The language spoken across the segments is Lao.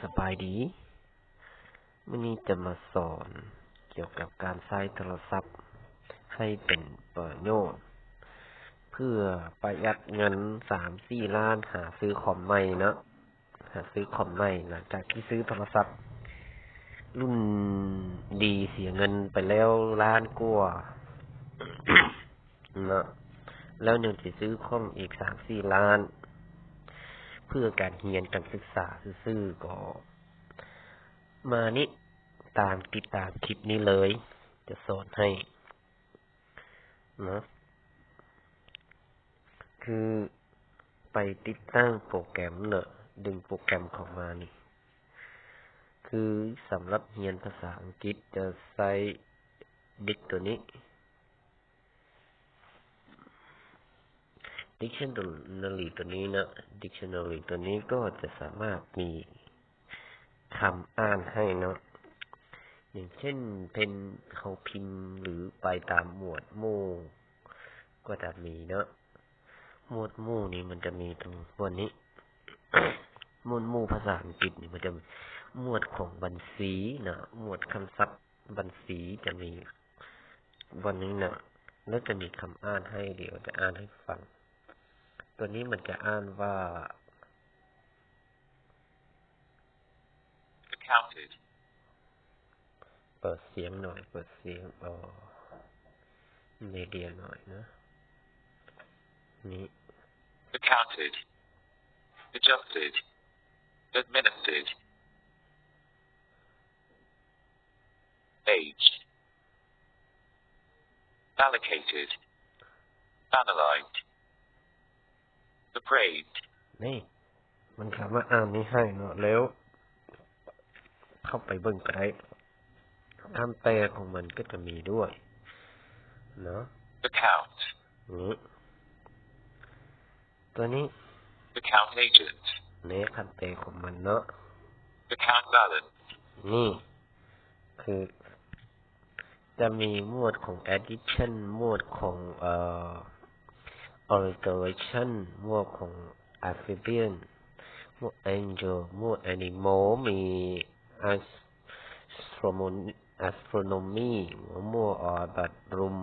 ສະບາຍດີ. ມື້ນີ້ຈະມາສອນກ່ຽວກັບການໃຊ້ໂທລະສັບໃຫ້ເປັນປະໂຫຍດ ເພື່ອປະຢັດເງິນສາມສີ່ລ້ານ ຫາຊື້ຄອມໃໝ່ເນາະ, ຫາຊື້ຄອມໃໝ່ ຫຼັງຈາກທີ່ຊື້ໂທລະສັບລຸ້ນດີເສຍເງິນໄປແລ້ວລ້ານກວ່າເນາະ, ແລ້ວຍັງຊິຊື້ຄອມອີກສາມສີ່ລ້ານ ເພື່ອການຮຽນການສຶກສາຊື່ໆ ກໍມານີ້ ຕາມ ຕິດຕາມຄລິບນີ້ເລີຍ ຈະສອນໃຫ້ເນາະ. ຄືໄປຕິດຕັ້ງໂປຣແກຣມເນາະ, ດຶງໂປຣແກຣມເຂົ້າມານີ້. ຄືສຳລັບຮຽນພາສາອັງກິດຈະໃຊ້ດິກໂຕນີ້ ດິກຊັນນາຣີໂຕນີ້ເນາະ, ດິກຊັນນາຣີໂຕນີ້ກໍຈະສາມາດມີຄຳອ່ານໃຫ້ເນາະ, ຢ່າງເຊັ່ນ ເພິ່ນ ເຮົາພິມ ຫຼື ໄປຕາມໝວດໝູ່ກໍຈະມີເນາະ. ໝວດໝູ່ນີ້ມັນຈະມີຕົງບ່ອນນີ້, ໝວດໝູ່ພາສາອັງກິດນີ້ມັນຈະມີໝວດຂອງບັນຊີເນາະ, ໝວດຄຳສັບບັນຊີຈະມີບ່ອນນີ້ເນາະ, ແລ້ວຈະມີຄຳອ່ານໃຫ້, ດຽວຈະອ່ານໃຫ້ຟັງ. ຕົວນີ້ມັນຈະອ່ານວ່າ accounted. ເປີດສຽງໜ້ອຍ, ເປີດສຽງ ເອີ ເມເດຍໜ້ອຍນະ. ນີ້ accounted, adjusted, administered, aged, allocated, analyzed, appraised. ນີ້ ມັນສາມາດອ່ານນີ້ໃຫ້ເນາະ, ແລ້ວເຂົ້າໄປເບິ່ງກໍໄດ້. ຄຳແປຂອງມັນກໍຈະມີດ້ວຍເນາະ, account. ນີ້ ຕົວນີ້ account agent. ນີ້ຄຳແປຂອງມັນເນາະ, account balance. ນີ້ຄື ຈະມີໝວດຂອງ addition, ໝວດຂອງ ເອີ alteration, ໝວດຂອງ amphibian, ໝວດ angel, ໝວດ animal, ມີ astronomy, ໝວດ ເອີ bathroom.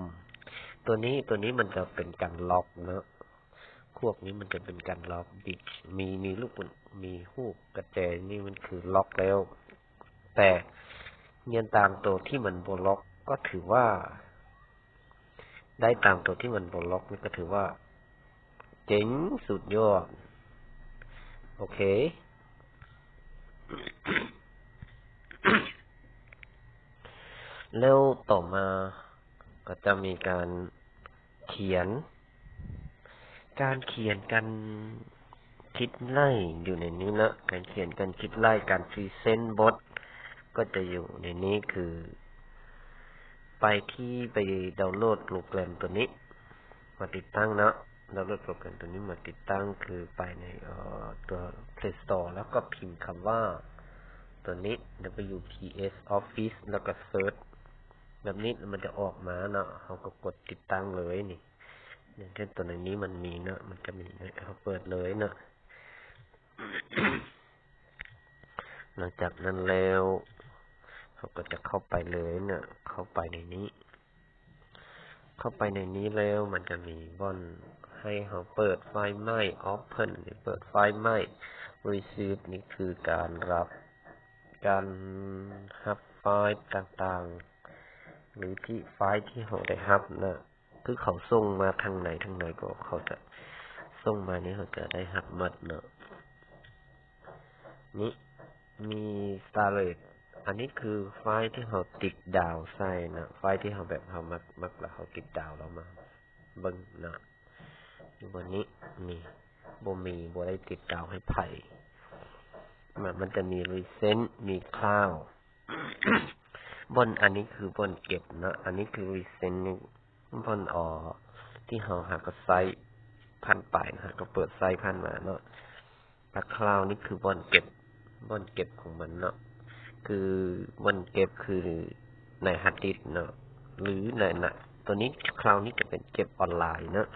ຕົວນີ້ ຕົວນີ້ມັນຈະເປັນການລັອກເນາະ, ພວກນີ້ມັນຈະເປັນການລັອກ. ມີ ມີຮູບ ມີຮູບກະແຈ, ນີ້ມັນຄືລັອກແລ້ວ. ແຕ່ຮຽນຕາມໂຕທີ່ມັນບໍ່ລັອກກໍຖືວ່າ ໄດ້ຕາມໂຕທີ່ມັນບໍ່ລັອກນີ້ກໍຖືວ່າເກັ່ງສຸດຍອດ. ໂອເຄ ແລ້ວຕໍ່ມາກໍຈະມີການ ຂຽນ, ການຂຽນ ການຄິດໄລ່ຢູ່ໃນນີ້ເນາະ, ການຂຽນ ການຄິດໄລ່, ການພຣີເຊັນບົດກໍຈະຢູ່ໃນນີ້. ຄືໄປທີ່ ໄປດາວໂຫຼດໂປຣແກຣມຕົວນີ້ມາຕິດຕັ້ງເນາະ, ດາວໂຫຼດໂປຣແກຣມຕົວນີ້ມາຕິດຕັ້ງ ຄືໄປໃນ ເອີ ຕົວ Play Store ແລ້ວກໍພິມຄຳວ່າຕົວນີ້ WPS Office ແລ້ວກໍເສີດ ແບບນີ້ ມັນຈະອອກມາເນາະ, ເຮົາກໍກົດຕິດຕັ້ງເລີຍນີ້. ຢ່າງເຊັ່ນຕົວໃນນີ້ມັນມີເນາະ, ມັນຈະມີ ເຮົາເປີດເລີຍເນາະ. ຫຼັງຈາກນັ້ນແລ້ວ ເຮົາກໍຈະເຂົ້າໄປເລີຍເນາະ, ເຂົ້າໄປໃນນີ້. ເຂົ້າໄປໃນນີ້ແລ້ວ ມັນຈະມີບ່ອນໃຫ້ເຮົາເປີດໄຟລ໌ໃໝ່, Open ນີ້ເປີດໄຟລ໌ໃໝ່, Receive ນີ້ຄືການຮັບ ການຮັບໄຟລ໌ຕ່າງໆ ຫຼືທີ່ໄຟລ໌ທີ່ເຮົາໄດ້ຮັບນະ, ຄືເຂົາສົ່ງມາທາງໃດທາງໃດກໍເຂົາຈະສົ່ງມານີ້ ເຮົາຈະໄດ້ຮັບໝົດເນາະ. ນີ້ມີ Storage ອັນນີ້ຄືໄຟລ໌ທີ່ເຮົາຕິດດາວໃສ່ນະ, ໄຟລ໌ທີ່ເຮົາແບບເຮົາມັກ ມັກແລ້ວເຮົາຕິດດາວລອງມາເບິ່ງນະ. ຢູ່ບ່ອນນີ້ ນີ້ ບໍ່ມີ ບໍ່ໄດ້ຕິດດາວໃຫ້ໃຜ. ມາ ມັນຈະມີ Recent ມີ Cloud ບ່ອນ ອັນນີ້ຄືບ່ອນເກັບເນາະ, ອັນນີ້ຄື Recent ນີ້ ບ່ອນ ອ ທີ່ເຮົາຫາກໍໃຊ້ຜ່ານໄປນະ, ຫາກໍເປີດໃຊ້ຜ່ານມາເນາະ. ແບັກກຣາວນີ້ຄືບ່ອນເກັບ ບ່ອນເກັບຂອງມັນເນາະ, ຄືບ່ອນເກັບຄືໃນຮາດດິສເນາະ ຫຼືໃນນະ ຕົວນີ້ ຄລາວນີ້ຈະເປັນເກັບອອນລາຍເນາະ,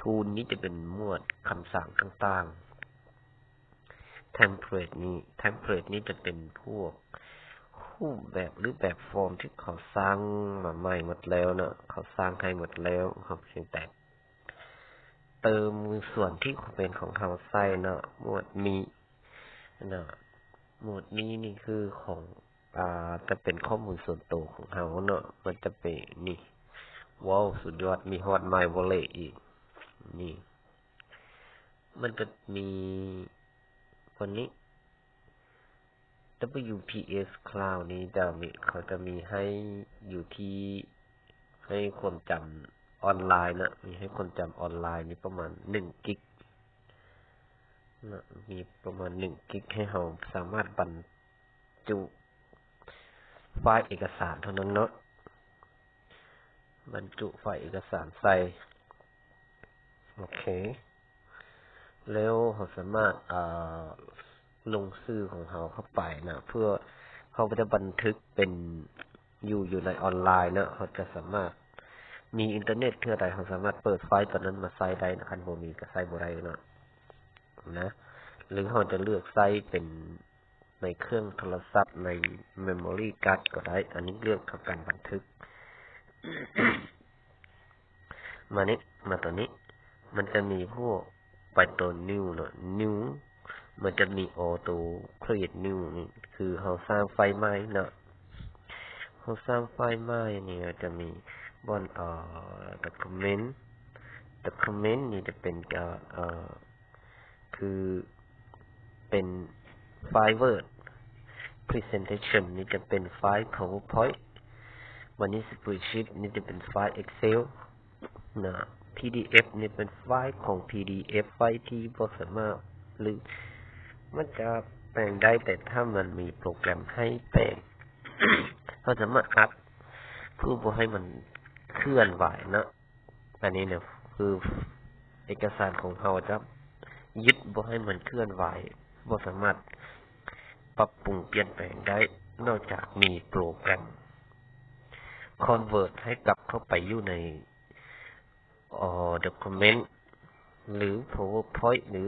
ທູນນີ້ຈະເປັນໝວດຄຳສັ່ງຕ່າງໆ, template ນີ້ template ນີ້ຈະເປັນພວກຮູບແບບ ຫຼື ແບບຟອມທີ່ເຂົາສ້າງມາໃໝ່ໝົດແລ້ວເນາະ, ເຂົາສ້າງໃຫ້ໝົດແລ້ວ, ເຮົາພຽງແຕ່ເຕີມສ່ວນທີ່ເປັນຂອງເຮົາໃສ່ເນາະ. ໝວດ Me ເນາະ, ໝວດ Me ນີ້ຄືຂອງ ອ່າ ຈະເປັນຂໍ້ມູນສ່ວນໂຕຂອງເຮົາເນາະ. ມັນຈະເປັນນີ້ ວ້າວ ສຸດຍອດ, ມີຮອດ My Wallet ອີກ. ນີ້ ມັນຈະມີຕົວນີ້ WPS Cloud ນີ້ຈະມີ ເຂົາຈະມີໃຫ້ຢູ່ທີ່ ໃຫ້ຄວາມຈຳອອນລາຍເນາະ, ມີໃຫ້ຄວາມຈຳອອນລາຍນີ້ປະມານໜຶ່ງກິກເນາະ, ມີປະມານໜຶ່ງກິກ ໃຫ້ເຮົາສາມາດບັນຈຸໄຟເອກະສານເທົ່ານັ້ນເນາະ, ບັນຈຸໄຟເອກະສານໃສ່. ໂອເຄ ແລ້ວເຮົາສາມາດ ອ່າ ລົງຊື່ຂອງເຮົາເຂົ້າໄປນະ, ເພື່ອເຮົາຈະບັນທຶກເປັນຢູ່ ຢູ່ໃນອອນລາຍເນາະ. ເຮົາຈະສາມາດ ມີອິນເຕີເນັດເທື່ອໃດ ເຮົາສາມາດເປີດໄຟລ໌ຕົວນັ້ນມາໃຊ້ໄດ້ນະ, ຄັນບໍ່ມີກໍໃຊ້ບໍ່ໄດ້ເນາະ ນະ. ຫຼືເຮົາຈະເລືອກໃຊ້ເປັນໃນເຄື່ອງໂທລະສັບ ໃນ memory card ກໍໄດ້, ອັນນີ້ເລື່ອງຂອງການບັນທຶກ. ມານີ້ ມາຕົວນີ້ ມັນຈະມີພວກ ໄປຕົວ New ເນາະ, New ມັນຈະມີ Auto Create New ນີ້ ຄືເຮົາສ້າງໄຟລ໌ໃໝ່ເນາະ, ເຮົາສ້າງໄຟລ໌ໃໝ່ນີ້ ຈະມີບ່ອນ ເອີ Document, Document ນີ້ຈະເປັນ ເອີ ເອີ ຄືເປັນໄຟລ໌ Word, Presentation ນີ້ຈະເປັນໄຟລ໌ PowerPoint, ບັດນີ້ Spreadsheet ນີ້ຈະເປັນໄຟລ໌ Excel ນະ, PDF ນີ້ເປັນໄຟລ໌ຂອງ PDF, ໄຟລ໌ທີ່ບໍ່ສາມາດ ຫຼື ມັນຈະແປງໄດ້, ແຕ່ຖ້າມັນມີໂປຣແກຣມໃຫ້ແປງ ເຮົາສາມາດອັດ ເພື່ອບໍ່ໃຫ້ມັນເຄື່ອນໄຫວເນາະ. ອັນນີ້ນະ ຄືເອກະສານຂອງເຮົາຈະຍຶດບໍ່ໃຫ້ມັນເຄື່ອນໄຫວ, ບໍ່ສາມາດປັບປຸງປ່ຽນແປງໄດ້ ນອກຈາກມີໂປຣແກຣມ Convert ໃຫ້ກັບເຂົ້າໄປຢູ່ໃນ Document ຫຼື PowerPoint ຫຼື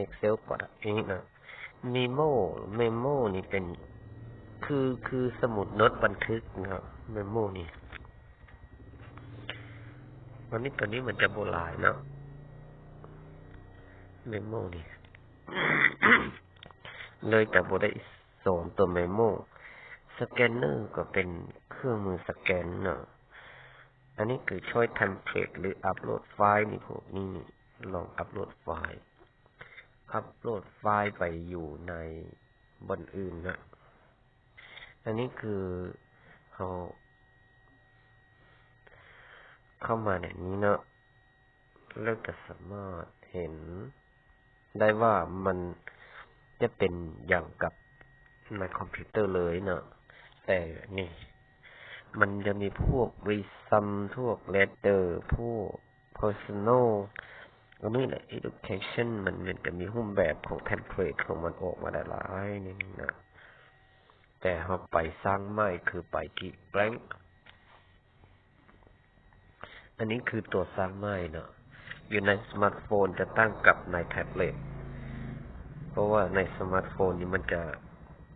Excel ກໍໄດ້ນະ. Memo, Memo ນີ້ເປັນ ຄື ຄືສະໝຸດໂນ້ດບັນທຶກເນາະ, Memo ນີ້. ອັນນີ້ ຕົວນີ້ມັນຈະບໍ່ຫຼາຍເນາະ, Memo ນີ້ ເລີຍຈະບໍ່ໄດ້ສອນຕົວ Memo. Scanner ກໍເປັນເຄື່ອງມືສະແກນເນາະ. ອັນນີ້ຄືຊ່ອຍ template ຫຼື upload file ນີ້, ພວກນີ້ ລອງ upload file, upload file ໄປຢູ່ໃນບ່ອນອື່ນນະ. ອັນນີ້ຄືເຮົາເຂົ້າມາໃນນີ້ເນາະ, ແລ້ວຈະສາມາດເຫັນ ໄດ້ວ່າມັນຈະເປັນຢ່າງກັບໃນຄອມພິວເຕີເລີຍເນາະ, ແຕ່ນີ້ມັນຈະມີພວກ Wisdom, ພວກ Leader, ພວກ Personal, ອັນນີ້ແຫຼະ Education, ມັນ ມັນຈະມີຮູບແບບຂອງ template ຂອງມັນອອກມາໄດ້ຫຼາຍນີ້ນະ. ແຕ່ເຮົາໄປສ້າງໃໝ່ ຄືໄປທີ່ Blank. ອັນນີ້ຄືຕົວສ້າງໃໝ່ເນາະ, ຢູ່ໃນສະມາດໂຟນຈະຕ່າງກັບໃນແທັບເລັດ, ເພາະວ່າໃນສະມາດໂຟນນີ້ມັນຈະ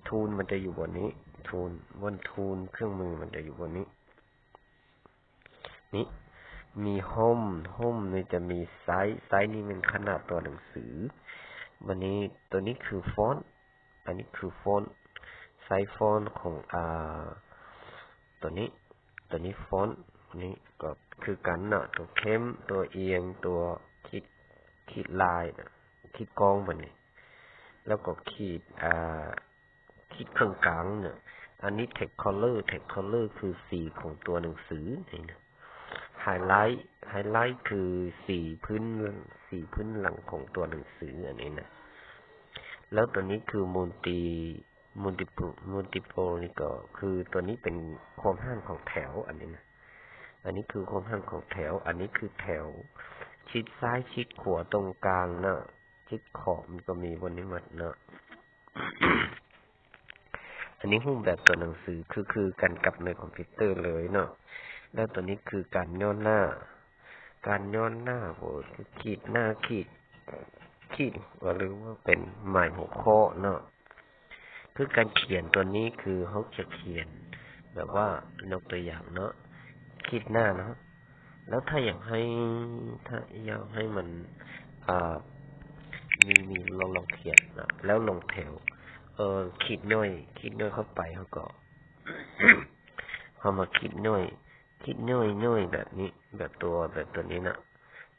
tool ມັນຈະຢູ່ບ່ອນນີ້, tool, ບ່ອນ tool ເຄື່ອງມືມັນຈະຢູ່ບ່ອນນີ້. ນີ້ ມີ Home, Home ນີ້ຈະມີ Size, Size ນີ້ແມ່ນຂະໜາດຕົວໜັງສື. ບັດນີ້ ຕົວນີ້ຄື Font, ອັນນີ້ຄື Font, Size Font ຂອງ ອ່າ ຕົວນີ້, ຕົວນີ້ Font ນີ້ກໍຄືກັນເນາະ, ຕົວເຂັ້ມ, ຕົວອຽງ, ຕົວຂີດ, ຂີດລາຍ, ຂີດກ້ອງບັດນີ້, ແລ້ວກໍຂີດ, ອ່າ, ຂີດເຄິ່ງກາງເນາະ. ອັນນີ້ Text Color, Text Color ຄືສີຂອງຕົວໜັງສືນີ້ນະ. Highlight, Highlight ຄືສີພື້ນ, ສີພື້ນຫຼັງຂອງຕົວໜັງສືອັນນີ້ນະ. ແລ້ວຕົວນີ້ຄື Multi Multiple, Multiple ນີ້ກໍຄືຕົວນີ້ເປັນຄວາມຫ່າງຂອງແຖວອັນນີ້ນະ, ອັນນີ້ຄືຄວາມຫ່າງຂອງແຖວ, ອັນນີ້ຄືແຖວຊິດຊ້າຍຊິດຂວາຕົງກາງເນາະ, ຊິດຂອບມັນກໍມີບ່ອນນີ້ໝົດເນາະ. ອັນນີ້ຮູບແບບຕົວໜັງສືຄື ຄືກັນກັບໃນຄອມພິວເຕີເລີຍເນາະ. ແລ້ວຕົວນີ້ຄືການຍ້ອນໜ້າ, ການຍ້ອນໜ້າ ໂຫ ຂີດໜ້າ ຂີດ ຂີດ ຫຼືວ່າເປັນໝາຍຫົວຂໍ້ເນາະ. ຄືການຂຽນຕົວນີ້ຄືເຮົາຈະຂຽນແບບວ່າ ຍົກຕົວຢ່າງເນາະ ຂີດໜ້າເນາະ. ແລ້ວຖ້າຢາກໃຫ້ ຖ້າຢາກໃຫ້ມັນ ອ່າ ມີ ມີ ລອງ ລອງຂຽນນະ ແລ້ວລົງແຖວ ເອີ ຂີດຫຍ້ອຍ ຂີດຫຍ້ອຍເຂົ້າໄປ ເຮົາກໍ ເຮົາມາຂີດຫຍ້ອຍ ຂີດຫຍ້ອຍ ຫຍ້ອຍແບບນີ້ ແບບຕົວ ແບບຕົວນີ້ນະ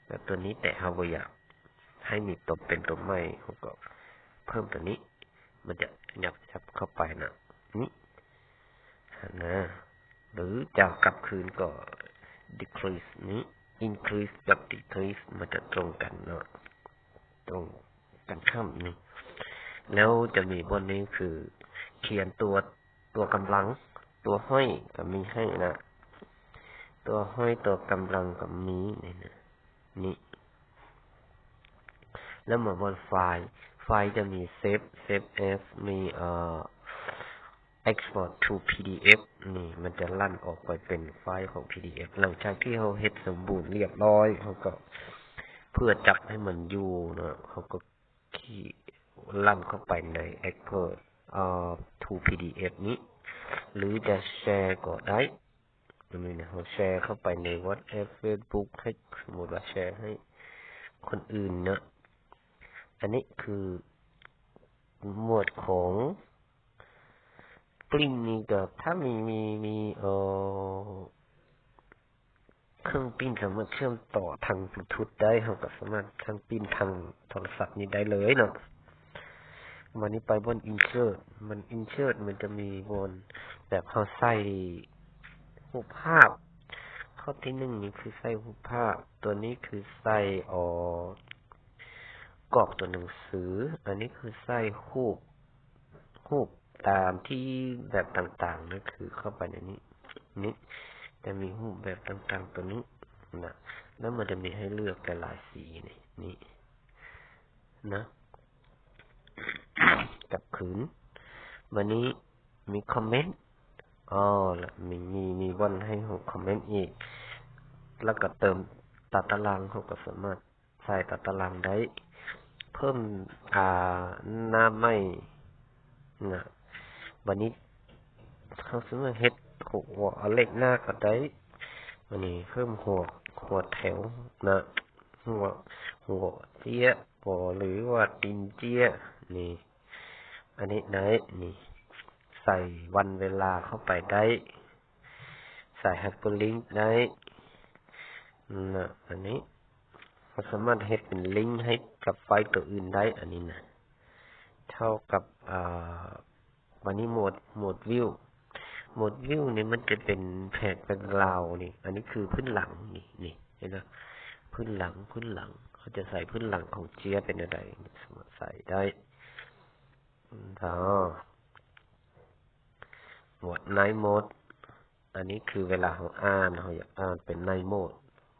ແບບຕົວນີ້ ແຕ່ເຮົາບໍ່ຢາກໃຫ້ມີຕົວເປັນຕົວໃໝ່ ເຮົາກໍເພີ່ມຕົວນີ້ ມັນຈະຫຍັບ ຫຍັບເຂົ້າໄປນະ ນີ້ຫັ້ນນະ. ຫຼືຈະກັບຄືນກໍ decrease ນີ້ increase ກັບ decrease ມັນຈະຕົງກັນເນາະ ຕົງກັນຂ້າມນີ້. ແລ້ວຈະມີບ່ອນນີ້ຄືຂຽນຕົວ ຕົວກຳລັງ ຕົວຫ້ອຍກໍມີໃຫ້ນະ ຕົວຫ້ອຍ ຕົວກຳລັງກໍມີນີ້ນະ ນີ້. ແລ້ວມາບ່ອນໄຟລ໌ ໄຟລ໌ຈະມີ save save as ມີ ເອີ export to PDF ນີ້ ມັນຈະລັນອອກໄປເປັນໄຟລ໌ຂອງ PDF. ຫຼັງຈາກທີ່ເຮົາເຮັດສົມບູນລຽບຮ້ອຍ ເຮົາກໍ ເພື່ອຈັບໃຫ້ມັນຢູ່ເນາະ ເຮົາກໍ ທີ່ລັນເຂົ້າໄປໃນ export ເອີ to PDF ນີ້ ຫຼືຈະແຊກໍໄດ້. ຕົວນີ້ນະ ເຮົາແຊເຂົ້າໄປໃນ WhatsApp Facebook ໃຫ້ ສົມມຸດວ່າແຊໃຫ້ຄົນອື່ນເນາະ. ອັນນີ້ຄືໝວດຂອງ print ນີ້ກໍ ຖ້າມີ ມີ ມີ ເອີ ເຄື່ອງ print ສາມາດເຊື່ອມຕໍ່ທາງ Bluetooth ໄດ້ ເຮົາກໍສາມາດທັງ print ທາງໂທລະສັບນີ້ໄດ້ເລີຍເນາະ. ບາດນີ້ໄປບ່ອນ insert ມັນ insert ມັນຈະມີບ່ອນແບບເຮົາໃສ່ຮູບພາບ. ຂໍ້ທີໜຶ່ງນີ້ຄືໃສ່ຮູບພາບ, ຕົວນີ້ຄືໃສ່ ອອ ກອກຕົວໜັງສື, ອັນນີ້ຄືໃສ່ຮູບ ຮູບຕາມທີ່ແບບຕ່າງໆ ນັ້ນຄືເຂົ້າໄປໃນນີ້ ນີ້ຈະມີຮູບແບບຕ່າງໆ ຕົວນີ້ນະ ແລ້ວມັນຈະມີໃຫ້ເລືອກຫຼາຍໆ ສີນີ້ ນີ້ນະ ກັບຄືນ. ບາດນີ້ມີຄອມເມັນ ອໍ ລະມີ ມີ ມີບ່ອນໃຫ້ເຮົາຄອມເມັນອີກ ລະກະເຕີມຕາຕະລາງ ເຮົາກະສາມາດ ໃສ່ຕາຕະລາງໄດ້ ເພີ່ມ ອາ ໜ້າໃໝ່ນະ. ບາດນີ້ເຮົາສາມາດເຮັດຫົວ ເອົາເລກໜ້າກໍໄດ້. ບາດນີ້ເພີ່ມຫົວ ຫົວແຖວນະ ຫົວ ຫົວເຈ້ຍ ບໍ່ ຫຼືວ່າຕີນເຈ້ຍນີ້ ອັນນີ້ໄດ້ນີ້ ໃສ່ວັນເວລາເຂົ້າໄປໄດ້ ໃສ່ hyperlink ໄດ້ນະ. ອັນນີ້ເຮົາສາມາດເຮັດເປັນລິງໃຫ້ກັບໄຟລ໌ຕົວອື່ນໄດ້ ອັນນີ້ນະ ເທົ່າກັບ ອາ ບາດນີ້ໂໝດ ໂໝດ view ໂໝດ view ນີ້ມັນຈະເປັນແພກ background ນີ້ ອັນນີ້ຄືພື້ນຫຼັງນີ້ ນີ້ເຫັນບໍ່ ພື້ນຫຼັງ ພື້ນຫຼັງ ເຮົາຈະໃສ່ພື້ນຫຼັງຂອງເຈ້ຍເປັນແນວໃດ ສາມາດໃສ່ໄດ້. ແລ້ວໂໝດ night mode ອັນນີ້ຄືເວລາເຮົາອ່ານ ເຮົາຢາກອ່ານເປັນ night mode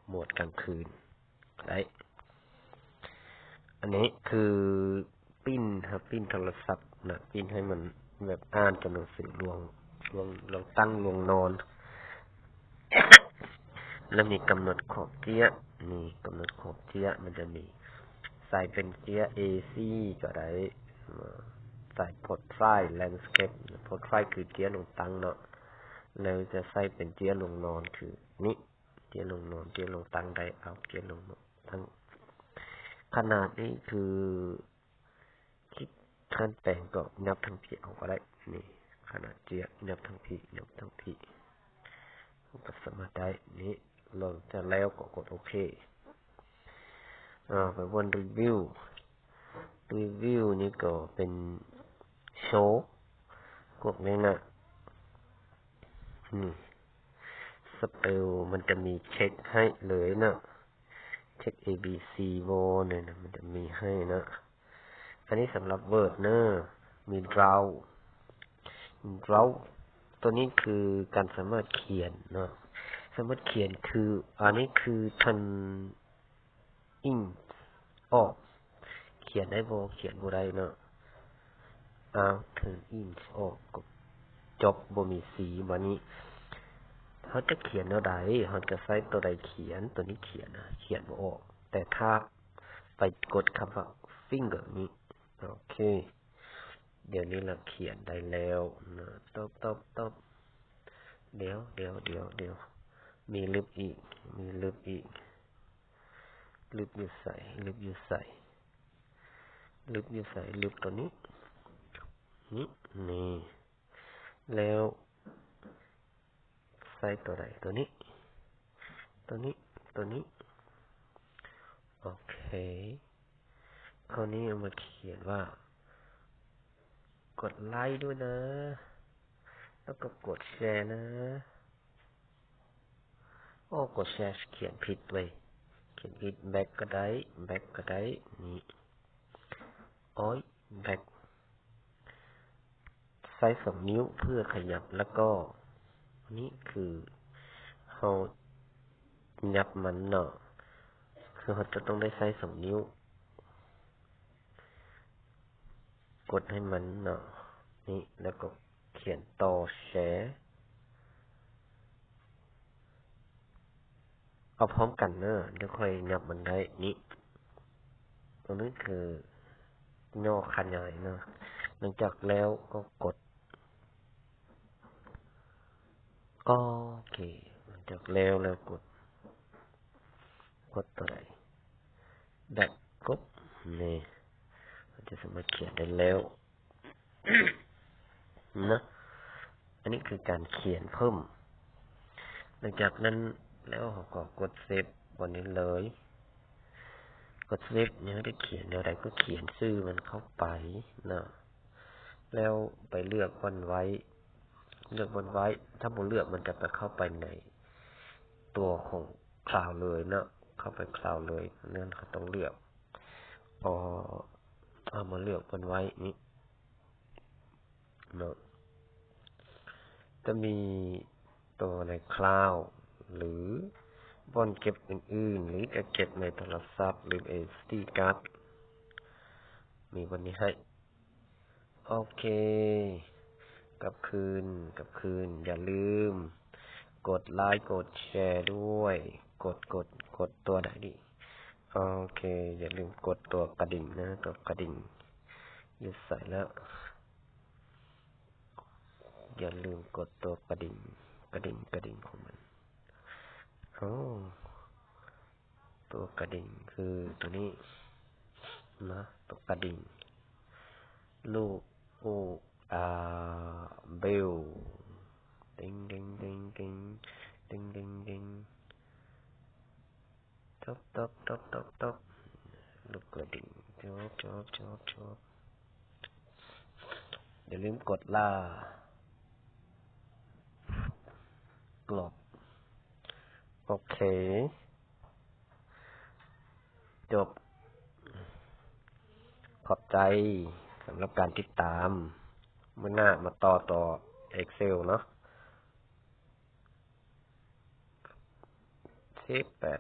ໂໝດກາງຄືນໄດ້. ອັນນີ້ຄື print ເຮົາ print ໂທລະສັບນະ print ໃຫ້ມັນແບບອ່ານຕົວໜັງສືລວງ ລວງ ລວງຕັ້ງລວງນອນ. ແລ້ວມີກຳນົດຂອບເຈ້ຍ ນີ້ກຳນົດຂອບເຈ້ຍ ມັນຈະມີໃສ່ເປັນເຈ້ຍ ເອສີ່ ກໍໄດ້ ໃສ່ portrait landscape portrait ຄືເຈ້ຍລວງຕັ້ງເນາະ ແລ້ວຈະໃສ່ເປັນເຈ້ຍລວງນອນ ຄືນີ້ ເຈ້ຍລວງນອນ ເຈ້ຍລວງຕັ້ງໄດ້ ເອົາເຈ້ຍລວງນອນຕັ້ງ. ຂະໜາດນີ້ຄື ຄລິກຂັ້ນແປງກໍຫຍັບທາງພີ້ເອົາກໍໄດ້ ນີ້ ຂະໜາດເຈ້ຍ ຫຍັບທາງພີ້ ຫຍັບທາງພີ້ ເຮົາກໍສາມາດໄດ້ນີ້. ຫຼັງຈາກແລ້ວກໍກົດໂອເຄ ອາ ໄປບ່ອນ review review ນີ້ກໍເປັນໂຊ ພວກນີ້ນະ ນີ້ spell ມັນຈະມີເຊັກໃຫ້ເລີຍເນາະ ເຊັກ ເອ ບີ ຊີ ບໍ່ ນີ້ນະ ມັນຈະມີໃຫ້ເນາະ. ອັນນີ້ສຳລັບ Word ເນີ ມີ Draw Draw ຕົວນີ້ຄືການສາມາດຂຽນເນາະ ສາມາດຂຽນຄື ອັນນີ້ຄືທ່ານ ink ອອກ ຂຽນໄດ້ບໍ່ ຂຽນບໍ່ໄດ້ເນາະ. ອ້າວ ເທິງ ink ອອກກໍຈົບ ບໍ່ມີສີ. ບາດນີ້ເຮົາຈະຂຽນແນວໃດ ເຮົາຈະໃຊ້ຕົວໃດຂຽນ ຕົວນີ້ຂຽນນະ ຂຽນບໍ່ອອກ ແຕ່ຖ້າໄປກົດຄຳວ່າ finger ນີ້. ໂອເຄ ດຽວນີ້ລະຂຽນໄດ້ແລ້ວນະ. ຕົບ ຕົບ ຕົບ. ດຽວ ດຽວ ດຽວ ດຽວ. ມີລຶບອີກ ມີລຶບອີກ. ລຶບຢູ່ໃສ? ລຶບຢູ່ໃສ? ລຶບຢູ່ໃສ? ລຶບຕົວນີ້ ນີ້ ນີ້. ແລ້ວໃຊ້ຕົວໃດ? ຕົວນີ້ ຕົວນີ້ ຕົວນີ້. ໂອເຄ ຄາວນີ້ເອົາມາຂຽນວ່າ ກົດໄລດ້ວຍນະ ແລ້ວກໍກົດແຊນະ. ໂອ້ ກົດແຊຂຽນຜິດເວີຍ ຂຽນຜິດ. ແບັກກໍໄດ້ ແບັກກໍໄດ້. ນີ້ ໂອ້ຍ ແບັກ. ໃຊ້ສອງນິ້ວເພື່ອຂະຫຍັບ ແລ້ວກໍນີ້ຄືເຮົາຫຍັບມັນເນາະ ຄືເຮົາຈະຕ້ອງໄດ້ໃຊ້ສອງນິ້ວກົດໃຫ້ມັນເນາະ. ນີ້ ແລ້ວກໍຂຽນຕໍ່ແຊ. ເອົາພ້ອມກັນເດີ ດຽວຄ່ອຍຫຍັບມັນໄດ້. ນີ້ ຕົວນີ້ຄືຫຍໍ້ຂະຫຍາຍເນາະ. ຫຼັງຈາກແລ້ວກໍກົດ ໂອເຄ ຫຼັງຈາກແລ້ວ ແລ້ວກົດ ກົດຕົວໃດ? ແບັກກົດ. ນີ້ ເຮົາຈະສາມາດຂຽນໄດ້ແລ້ວ ນະ. ອັນນີ້ຄືການຂຽນເພີ່ມ. ຫຼັງຈາກນັ້ນແລ້ວເຮົາກໍກົດເຊບບ່ອນນີ້ເລີຍ. ກົດເຊບ ເຮົາຈະຂຽນແນວໃດກໍຂຽນຊື່ມັນເຂົ້າໄປເນາະ ແລ້ວໄປເລືອກບ່ອນໄວ້ ເລືອກບ່ອນໄວ້. ຖ້າບໍ່ເລືອກມັນຈະໄປເຂົ້າໄປໃນຕົວຂອງ Cloud ເລີຍເນາະ ເຂົ້າໄປ Cloud ເລີຍ. ນັ້ນເຮົາຕ້ອງເລືອກ ເອົາ ເອົາມາເລືອກບ່ອນໄວ້ນີ້ເນາະ. ຈະມີຕົວໃນ Cloud ຫຼືບ່ອນເກັບອື່ນໆ ຫຼືຈະເກັບໃນໂທລະສັບ ຫຼື SD card ມີບ່ອນນີ້ໃຫ້. ໂອເຄ ກັບຄືນ ກັບຄືນ. ຢ່າລືມກົດໄລ ກົດແຊດ້ວຍ. ກົດ ກົດ ກົດຕົວໃດດີ? ໂອເຄ ຢ່າລືມກົດຕົວກະດິ່ງນະ ຕົວກະດິ່ງຢູ່ໃສລະ? ຢ່າລືມກົດຕົວກະດິ່ງ ກະດິ່ງ ກະດິ່ງຂອງມັນ. ໂອ້ ຕົວກະດິ່ງຄືຕົວນີ້ນະ ຕົວກະດິ່ງ ລູກ ໂອ ອາ ເບວ ຕິງ ຕິງ ຕິງ ຕິງ ຕິງ ຕິງ ຕິງ. ຕົບ ຕົບ ຕົບ ຕົບ ຕົບ ລູກກະດິ່ງ. ຈົບ ຈົບ ຈົບ ຈົບ. ຢ່າລືມກົດລາ ກລອບ. ໂອເຄ ຈົບ. ຂອບໃຈສຳລັບການຕິດຕາມ. ມື້ໜ້າມາຕໍ່ຕໍ່ Excel ເນາະ. ສິບແປດ